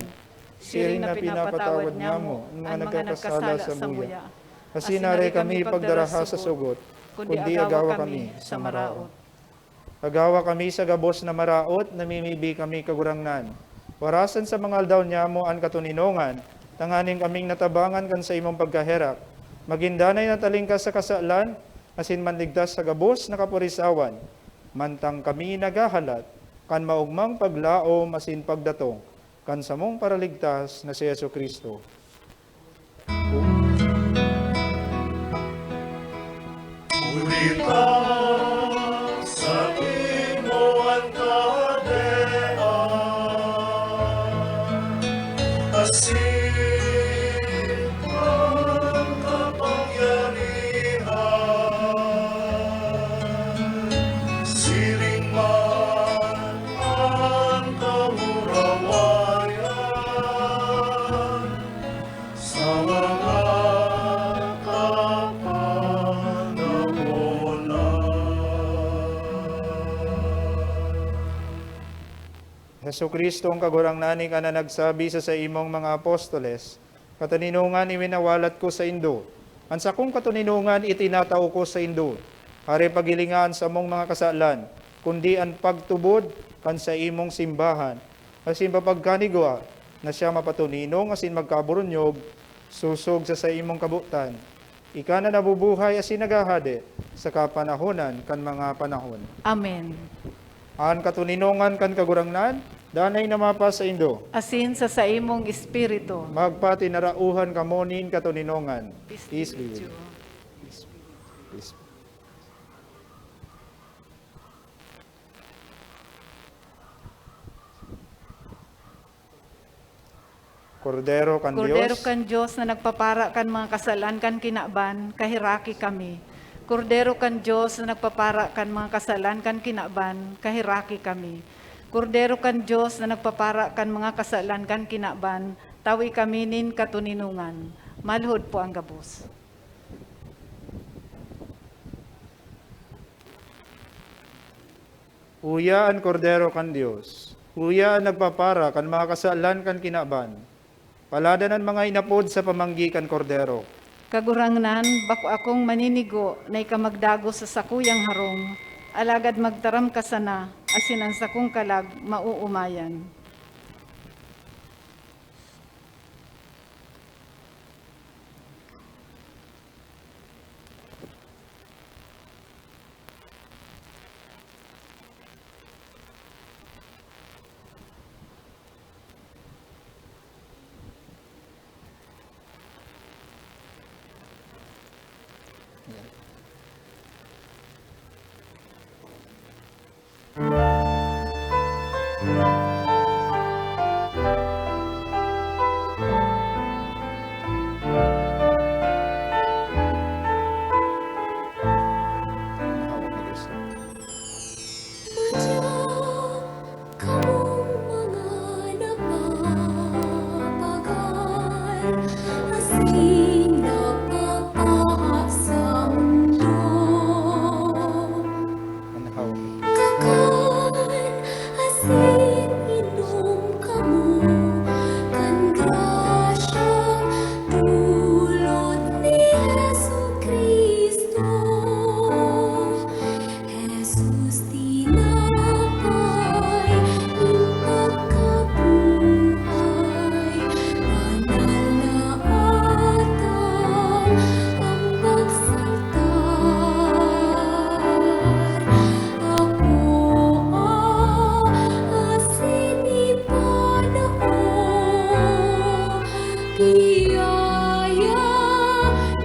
siring na pinapatawad niyamo an mga nagkakasala samuya. Asin aray kami pagdaraha sa sugot, kundi agawa kami sa maraot. Agawa kami sa gabos na maraot, namimibi kami, Kagurangnan. Warasan sa mga aldaw niyamo an katoninongan, tanganing kaming natabangan kan saimong pagkaherak, magin danay na talingkas sa kasalan, asin manligtas sa gabos na kapurisawan, mantang kami naghahalat kan maogmang paglaom asin pagdatong kan samong Paraligtas na si Jesu-Cristo. Huli ta saimo an kahadean, Jesu-Cristo, an Kagurangnan, ika na nagsabi sa saimong mga apostoles, "Katoninongan iwinawalat ko saindo, an sakong katoninongan itinatao ko saindo. Hare pagilinga an samong mga kasalan, kundi an pagtubod kan saimong simbahan, asin papagkanigwa na siya mapatoninong asin magkaburunyog, sosog sa saimong kabotan. Ika na nabubuhay asin naghahade sa kapanahonan kan mga panahon." Amen. An katoninongan kan Kagurangnan, danay na mapasaindo. Asin sa saimong espiritu. Magpatinarauhan kamo nin katoninongan. Peace be with you. Peace be with you. Peace. Kordero kan Kordero Dios. Kan Dios na nagpapara kan mga kasalan kan kinaban, kaheraki kami. Kordero kan Dios na nagpapara kan mga kasalan kan kinaban, kaheraki kami. Kordero kan Dios na nagpapara kan mga kasalan kan kinaban, tawi kami nin katoninongan. Maluhod po ang gabos. Uya an Kordero kan Dios. Uya an nagpapara kan mga kasalan kan kinaban. Paladan an mga inapod sa pamanggi kan Kordero. Kagurangnan, bako akong maninigo na ika magdagos sa sakuyang harong, alagad magtaram ka sana, asin an sakong kalag maoomayan. Kamong mga napapagal, asin napapaha sa mundo. Kakan asin inom kamo kan grasyang dulot ni Jesu-Cristo. Jesus, tinapay nin pagkabuhay, banal na atang an pagsaltar. Apoa asin ipanao, biyaya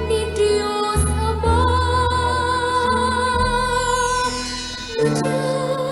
nin Dios Ama. Madya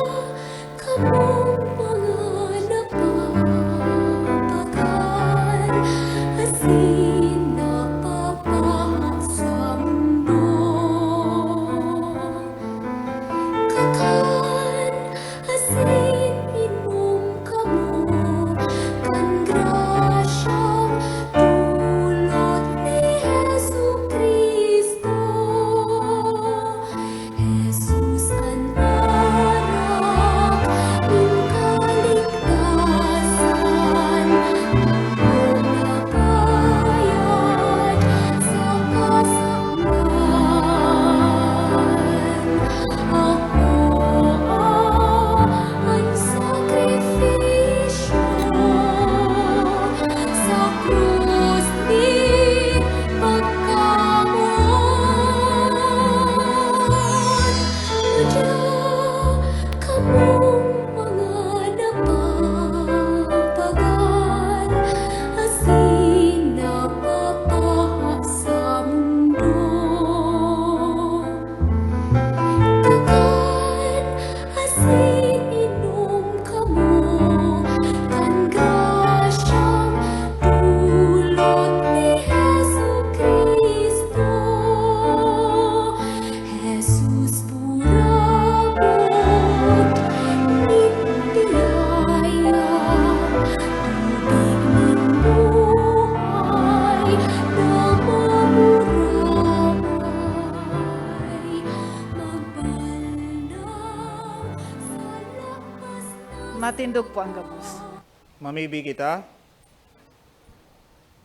Matindog po ang gabos. Mamibi kita.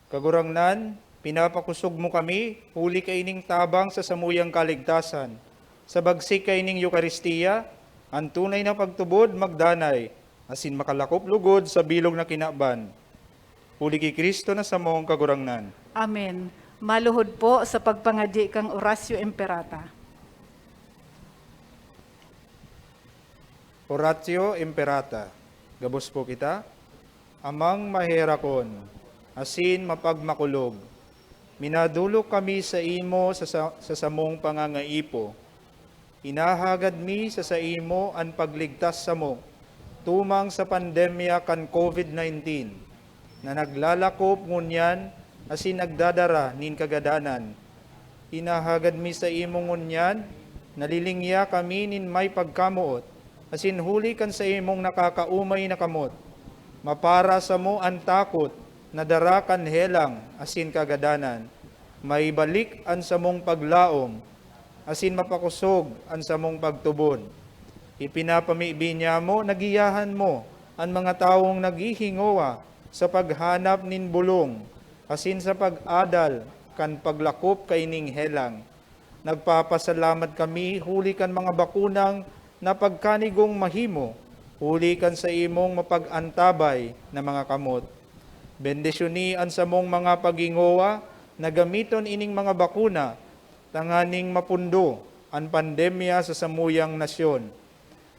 Kagurangnan, pinapakosog mo kami, huli kaining tabang sa samuyang kaligtasan. Sa bagsik kaining Eukaristia, an tunay na pagtubod magdanay, asin makalakop lugod sa bilog na kinaban. Huli ki Cristo na samong Kagurangnan. Amen. Maluhod po sa pagpangadyi kang Oratio Imperata. Oratio Imperata. Gabos po kita. Amang maherakon, asin mapagmakulog, minadolok kami saimo sa, sa, sa samong pangangaipo. Hinahagad mi sa saimo an pagligtas samo tumang sa pandemya kan COVID nineteen na naglalakop ngunyan asin nagdadara nin kagadanan. Hinahagad mi saimo ngunyan, nalilingya kami nin may pagkamoot, asin huli kan saimong nakakaomay na kamot. Mapara samo an takot na dara kan helang asin kagadanan. Maibalik an samong paglaom, asin mapakosog an samong pagtubod. Ipinapamibi niyamo na giyahan mo an mga tawong naghihingowa sa paghanap nin bolong asin sa pag-adal kan paglakop kaining helang. Nagpapasalamat kami huli kan mga bakunang na pagkanigong mahimo, huli kan saimong mapag-antabay na mga kamot. Bendisyoni an samong mga paghingowa na gamiton ining mga bakuna tanganing mapundo an pandemya sa samuyang nasyon.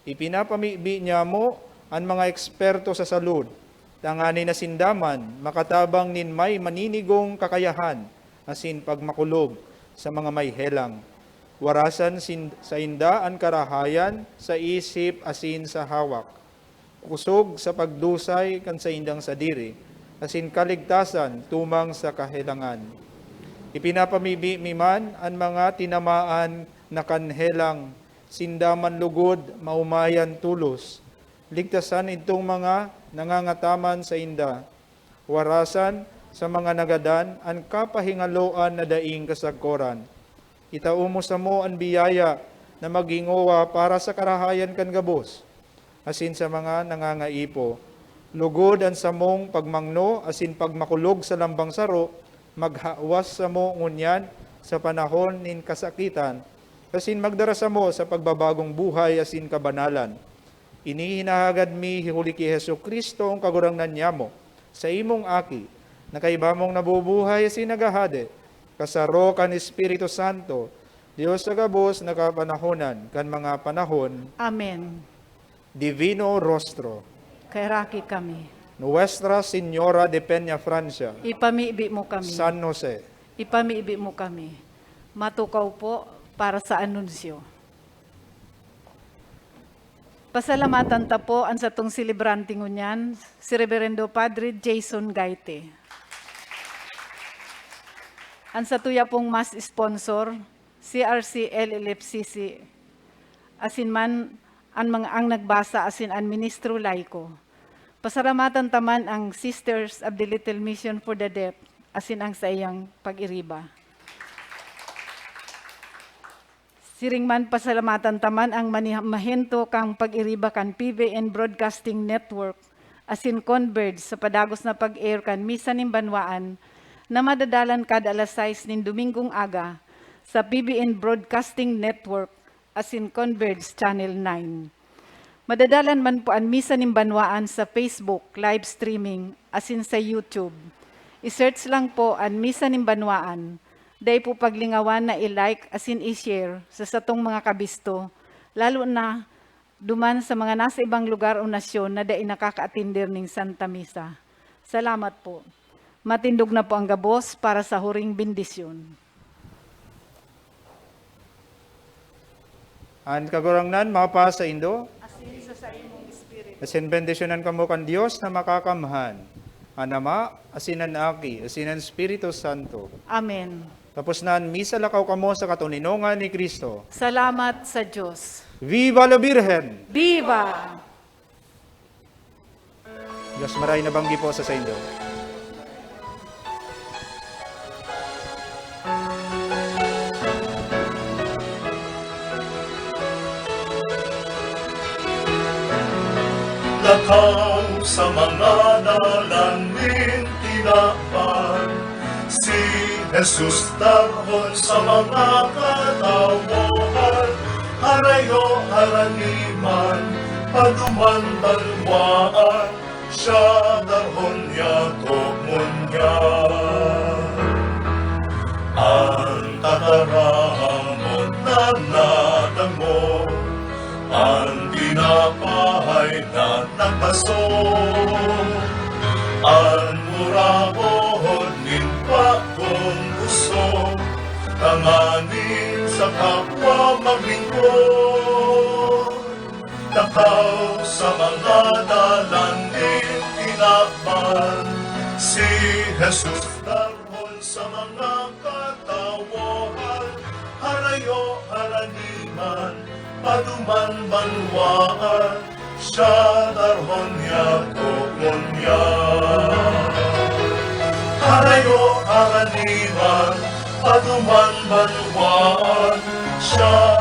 Ipinapamibi niyamo an mga eksperto sa salud, tanganing sinda man makatabang nin may maninigong kakayahan asin pagmakulog sa mga may helang. Warasan sin-, sainda an karahayan sa isip asin sa hawak, kusog sa pagdusay kan saindang sadiri, asin kaligtasan tumang sa kahelangan. Ipinapamibi mi man an mga tinamaan na kan helang, sinda man lugod maomayan tolos. Ligtasan idtong mga nangangataman sainda. Warasan sa mga nagadan an kapahingaloan na daing kasagkoran. Itao mo samo an biyaya na maghingowa para sa karahayan kan gabos, asin sa mga nangangaipo. Lugod an samong pagmangno asin pagmakulog sa lambang saro, maghawas samo ngunyan sa panahon nin kasakitan, asin magdara samo sa pagbabagong buhay asin kabanalan. Ini hinahagad mi huli ki Jesu-Cristo, an Kagurangnan niyamo, saimong Aki, na kaiba mong nabubuhay asin naghahade, kasaro kan Espiritu Santo, Dios sa gabos na kapanahonan kan mga panahon. Amen. Divino Rostro. Kaheraki kami. Nuestra Señora de Peñafrancia. Ipamibi mo kami. San Jose. Ipamibi mo kami. Matukaw po para sa anunsyo. Pasalamatan ta po an satong selebrante ngunyan, si Reverendo Padre Jason Gaite. An satuya pong mass sponsor, C R C L L F C C, asin man an mga, ang nagbasa asin an ministro laiko. Pasalamatan ta man ang Sisters of the Little Mission for the Deaf asin ang saiyang pag-iriba. Siring man, pasalamatan ta man ang mani-, mahento kan pag-iriba kan P B N Broadcasting Network asin Converge sa padagos na pag-air kan Misa nin Banwaan na madadalan kada alas sais nin Domingong aga sa P B N Broadcasting Network asin Converge Channel nine. Madadalan man po an Misa nin Banwaan sa Facebook live streaming asin sa YouTube. I-search lang po an Misa nin Banwaan. Dai po paglingawan na i-like asin i-share sa satong mga kabisto, lalo na duman sa mga nasa ibang lugar o nasyon na dai nakakaatender nin Santa Misa. Salamat po. Matindog na po ang gabos para sa huring bendisyon. An Kagurangnan mapasaindo. Asin sa saimong espiritu. Asin bendisyonan kamo kan Dios na Makakamhan, an Ama, asin an Aki, asin an Espiritu Santo. Amen. Tapos na an misa, lakaw kamo sa katoninongan ni Cristo. Salamat sa Dios. Viva la Virgen! Viva! Diyos maray na banggi po sa saindo. Takaw sa mga dalan nin tinaban, si Jesus darhon sa mga katawohan, harayo haraniman, paduman banwaan, siya darhon niya togon niya. An tataramon na nadangog, an tinapay na nagbaso, an murahohon nin bagong gusto, tanganing sa kapwa maglingkod. Takaw sa mga dalan nin tinaban, si Jesus darhon sa mga katawohan, harayo haraniman, paduman banwaan, siya darhon niya togon niya. Harayo haraniman, paduman banwaan, siya